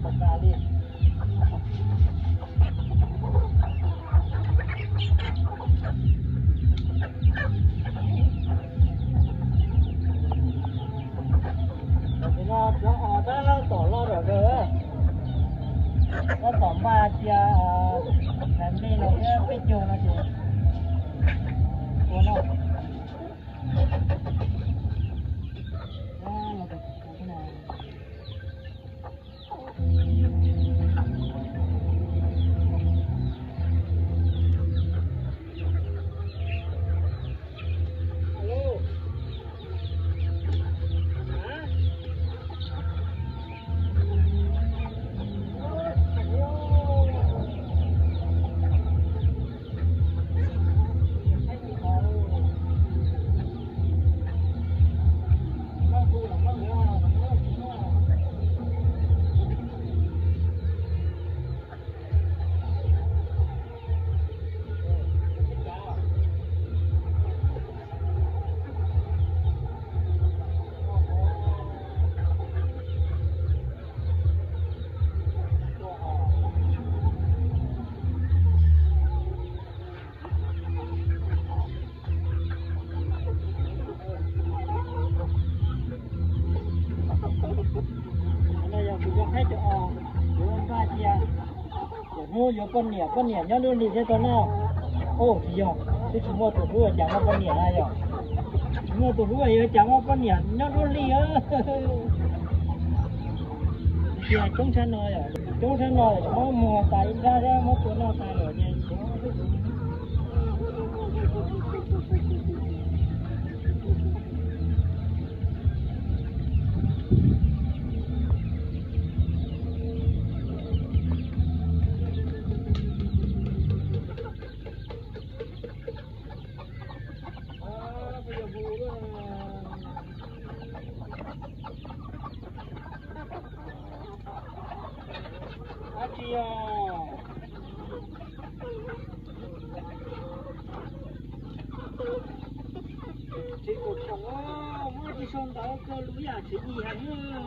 Tau tas li. Tam sim no tsuav os tab laj tom loj ram kawg, laj tom npaj cia, family los thiab peb caug no ces ua noj. No yog kuv cov qaib cov os, kuv npaj cia. Tus hlub yuav poj niam, poj niam nyob dub hli thiab tau noj. Oj, tsis yog, twb tsis muaj tus hlub cas muaj poj niam na yog. Tsis muaj tus hlub yuav cas muaj poj niam nyob dub hli. Tias coob tshaj no, coob tshaj no muab muag tas ib nrab thiab muab tua noj tas lawm ces. Dab tsi os? Tsis kaum xyoo, muab tsis sau ntawv kawg lub yam tsis yig heev.